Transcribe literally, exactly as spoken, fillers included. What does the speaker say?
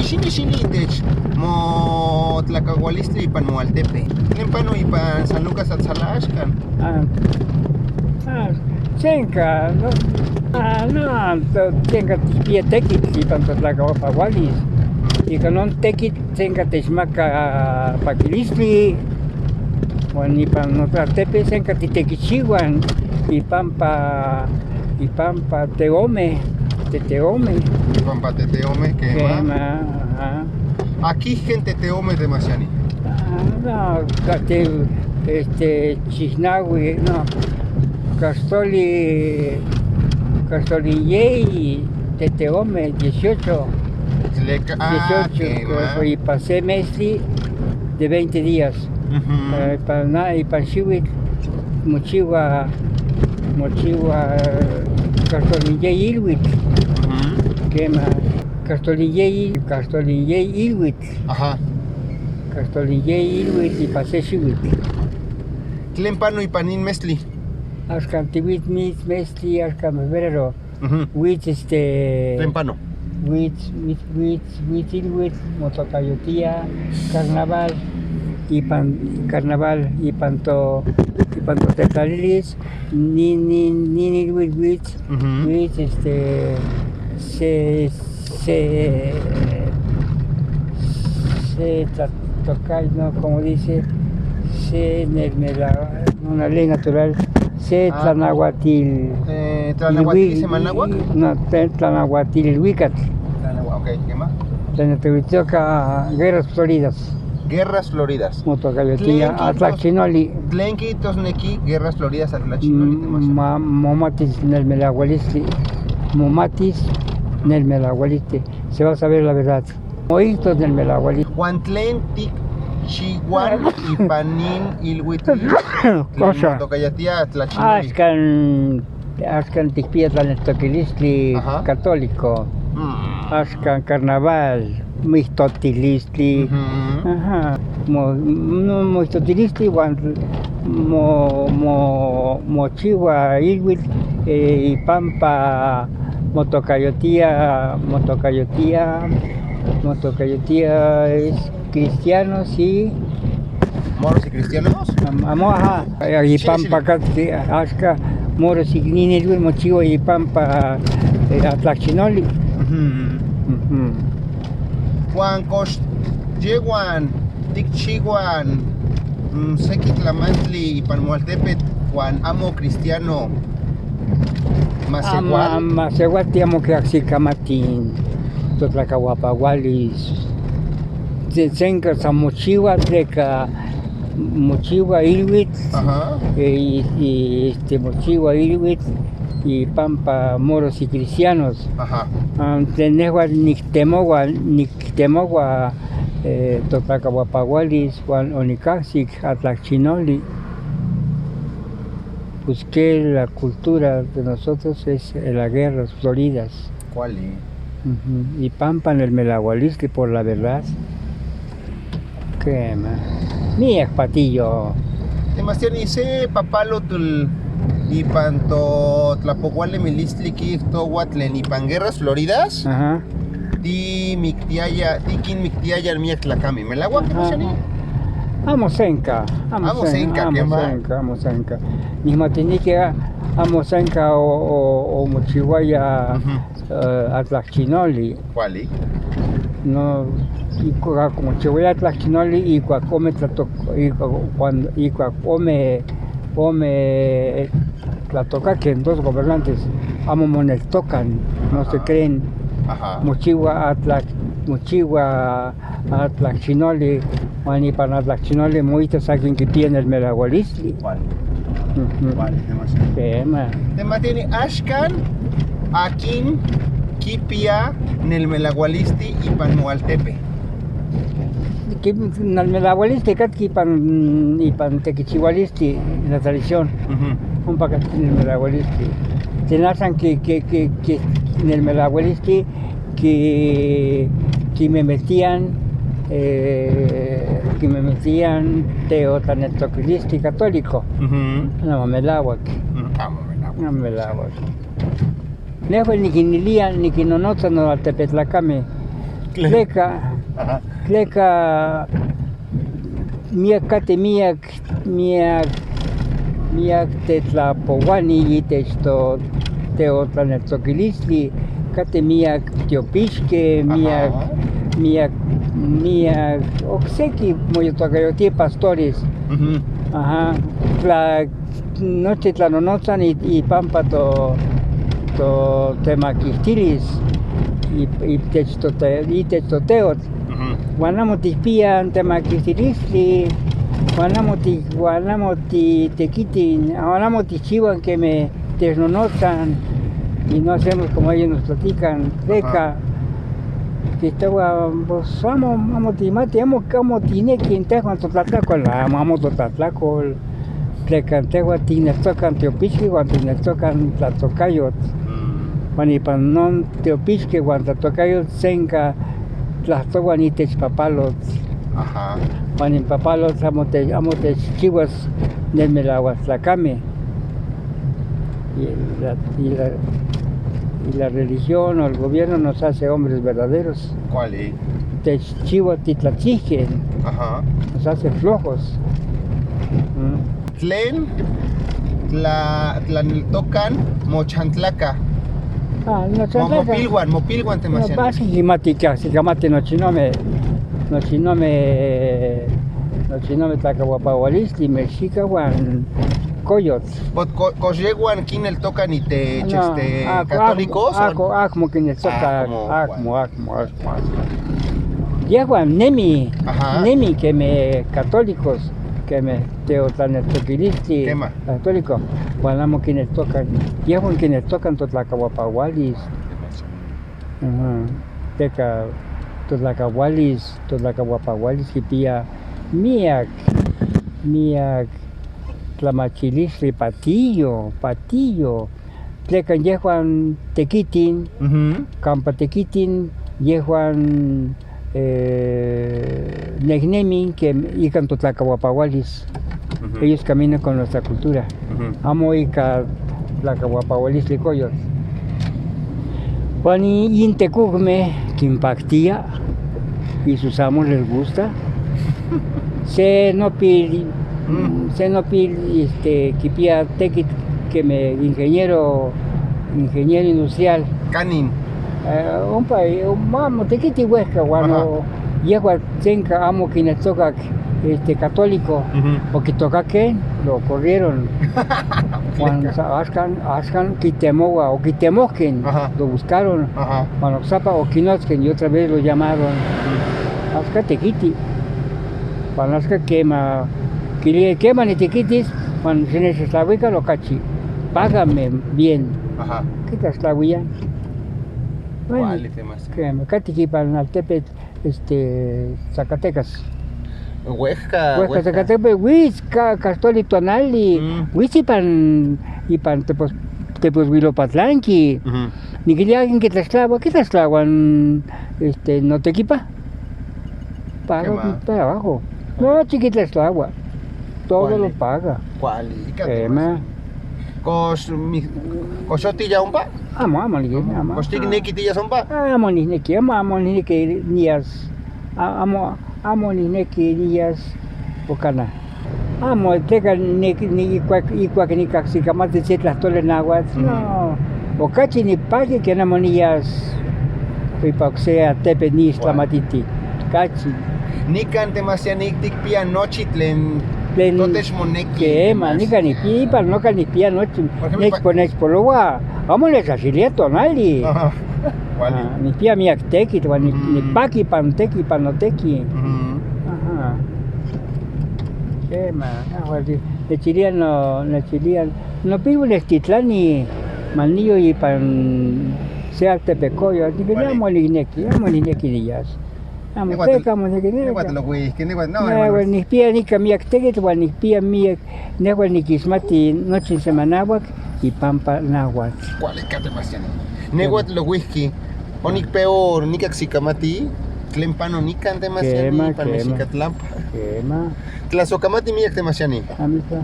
Xinechili itech motlakaualistli ipan moaltepe. ¿Tlen pano ipan San Lucas Atzala axkan? Ah, ah, senka, no, ah, no, to-, senka tikpia tekitl ipan totlakauapawalis. Ika non tekitl senka techmaka pakilistli. Uan ipan notlaltepe senka titekichiuan ipampa, ipampa teome, teteome. Ipampa teteome, kema. Kema, ajá. Akijken teteome, Temasiani? Ah, no, kate, este, chijnaui, no, kastoli, kastoli yei teteome, dieciocho. Tleka, ah, dieciocho, kema. Ipan se mestli de veinte días. Ujú. Eh, ipan na-, ipan xiuitl mochiua, mochiua, eh, kastoli yei iluitl. Ujú. Kema, kastoli yei, kastoli yei iluitl. Ajá. Kastoli yei iluitl ipan se xiuitl. ¿Tlen pano ipan nin mestli? Axkan tiuits mis-, mestli, axkan febrero. Ujú. Wits, este, ¿tlen pano? Wits, wits, wits, wits iluitl, motokayotia carnaval, ipan carnaval, ipan to, ipan totetlalilis, nin, nin, nin iluitl wits, ujú, wits, este, se, se, se tla-, toca, ¿no? Como dice, se nel-, nela-, una ley natural, se, ah, tlanahuatil-, eh, tlanahuatil ilui-, se manahuak? No, te-, tlanahuatil iluikatl. Tlanahua-, ok, ¿qué más? Tlanahuatil toca guerras floridas. Guerras floridas. Motokayotia, tlen kitos-, atlakchinoli. ¿Tlen kijtosneki guerras floridas, atlakchinoli, mm, Temasiani? Ma-, momatis nel melaualistli. Momatis nel melaualistli. Se va a saber la verdad. Moijtos nel melaualistli. ¿Uan tlen tikchiuan ipan nin iluitl tlen, cosa, motokayotia atlakchinoli? Axkan, axkan tikpia tlaneltokilistli, ajá, católico. Mm. Axkan carnaval, moijtotilistli. Ujú. Ajá. Mo-, no, moijtotilistli uan mo-, mo-, mochiua iluitl, eh, ipampa motokayotia, motokayotia, motokayotia es cristianos y... ¿Moros y cristianos? Am-, amo, ajá. Eh, sí, ipampa sí. Katki, axka moros y nin iluitl mochiua ipampa, eh, atlakchinoli. Ujú. Ujú. ¿Uan kox yejuan tikchiuan, mm, seki tlamantli ipan moaltepe uan amo cristiano, masewal? Ama-, masewalti amo kiajsikamati totlakauapaualis. Se-, senka san mochiua tleka mochiua iluitl, ajá, eh, y, y, este, mochiua iluitl ipampa moros y cristianos. Ajá. Ah, tlen nejua niktemoua, niktemoua, eh, totlakauapaualis uan onikajsik atlakchinoli. Pues que la cultura de nosotros es, eh, las guerras floridas. Kuali. Ujú. Ipampa nel melaualistli, por la verdad. Kema. Miak, Patillo. Temachtiani, se papalotl ipan totlapokualemilistli kijtoua tlen ipan guerras floridas. Ajá. Timiktiaya, tikinmiktiaya miak tlakame. ¿Melauak, ajá, Temachtiani? Amo senka, amo, amo sen-, senka, amo kema, senka, amo senka. Nikmatineki, a-, amo senka o-, o-, omochiuaya, ujú, eh, atlakchinoli. Kuali. No, ikuak mochiuaya atlakchinoli, ikuak ome tlatok-, ikuak, cuando, ikuak ome, ome tlatokakej, dos gobernantes, amo moneltokan, no se, ajá, creen. Ajá. Mochiua atlak-, mochiua atlakchinoli, uan ipan atlakchinoli moitas akin kipia nel melaualistli. Kuali. Ujú. Kuali, Temachtiani. Kema. Temachtiani, axkan, ¿akin kipia nel melaualistli ipan moaltepe? Ki-, nel melaualistli katki ipan, ipan tekichiualistli, la tradición. Ujú. Ompa katki nel melaualistli. Tlen axan ki-, ki-, ki-, ki-, nel melaualistli ki-, kimemetian, eh, kimemetian teotlaneltokilistli católico. Ujú. Amo melauak. Mm, amo melauak. Amo melauak. Nejua nikinilia, nikinnonotsa noaltepetlakamej, Tleka, tleka miak katej miak, miak, miak tetlapouani itech to-, teotlaneltokilistli, katej miak tiopixkej, miak, miak, miak okseki moyoltokayotiaj pastores. Aha, tla nochi tlanonotsan i-, ipampa to-, totemakixtilis i-, itech tote-, itech toteotl. Uan amo tikpiaj temakixtilistli, uan amo ti-, uan amo titekitin, uan amo tikchiuaj kemej technonotsan, y no hacemos como ellos nos platican, tleka kijtoua, pues amo, amo tikmatij, amo, amo tikneki tejuan totlatlakol, amo, amo totlatlakol. Tlekan tejuan tikneltokaj tiopixkej uan tikneltokaj tlatokayotl. Uan ipan non tiopixkej uan tlatokayotl senka tlajtoua itech papalotl. Uan in papalotl amo te-, amo techchiuas nelmelauak tlakamej. Y la, y la, y la religión o el gobierno nos hace hombres verdaderos. Kuali. Techchiua titlatsikej. Nos hace flojos. Tlen tla-, tlaneltokan mochantlakaj? Ah, mochantlakaj. Mo-, mopiluan, mopiluan, no, temachia. Pues, kimati, kajsikamati nochinomej, nochinomej, nochinomej tlakauapaualistli, mexika uan koyotl. But ko-, kox yejuan kineltokan itech, no, este, ako, ako, católicos o ako, akmo kineltoka, akmo, akmo, akmo, akmo. Yejuan nemi, nemi kemej católicos, kemej teotlaneltokilistli católico, uan amo kineltokan. Yejuan kineltokan totlakauapaualis. Aha. Teka totlakaualis, totlakauapaualis kipia miak, miak tlamachilistli, patiyo, patiyo. Tlekan yejuan tekitin, kampa tekitin, yejuan, eh, nejnemij ken ikan totlakauapaualis. Ellos caminan con nuestra cultura. Amo ika tlakauapaualistli koyotl. Uan in-, in tekojmej kinpaktia, y sus amos les gusta. Se nopil, se nopil, este, kipia tekitl kemej ingeniero, ingeniero industrial. Kanin? Eh, ompa, eh, ma-, motekiti uejka, uan o-, yejuan senka amo kineltokak, este, católico, okitokakej, lo corrieron. Uan sa-, axkan, axkan kitemoua, okitemojkej, lo buscaron, uan oksapa okinotskej, y otra vez lo llamaron. Axka tekiti. Uan axka kema, kilia, kema nitekitis, uan xinechtlauikan okachi. Págame bien. Kitlaxtlauia. Kuali, temachia. Kema, katik ipan altepetl, este, Zacatecas. Uejka, uejka. Zacatecas, wits ka-, kastoli tonali. Wits ipan, ipan tepos-, teposwilopatlantli. Nikilia akin kitlaxtlaua, kitlaxtlaua, este, notekipa. Paga mi trabajo. Nochi kitlaxtlaua. Todo lo paga. Kuali, ika kema. Kox mi-, kox otiya ompa? Amo, amo, amo. Kox tikneki tiyas ompa? Amo nikneki, amo, amo nikneki niyas. A-, amo, amo nikneki niyas okana. Amo, tleka nik-, ni-, ikuak, ikuak nikajsikamati se tlajtoli nauatl, no. Okachi nipaki ken amo niyas ipa okse altepetl nixtlamatiti. Kachi. Nikan, temachia, nik-, tikpia nochi tlen, tlen totech moneki. Kema, nikan nikpia, ipan nokan nikpia nochi. Por ejemplo, nechpo-, nechpoloa, amo nechajxilia tonali. Kuali. Ah, nikpia miak tekitl uan ni-, nipaki ipan teki, ipan noteki. Aha. Kema, ajuatl, nechilia no, nechilia, nopiluan nechtitlani, maniyo ipan se altepekoyotl, nikilia amo nikneki, amo nikneki niyas. Amo, teka amo nikneki. Nehua nikpia nika miak tekitl uan nikpia miak, nehua nikixmati nochi semanauak ipampa nahuatl. Kuali, ika, temachia. Nehua tlokuijki, onikpeo nikajsikamati tlen pano nikan, temachia, kema, ipan Mexicatlampa. Kema. Tlasokamati miak, temachia. Amita.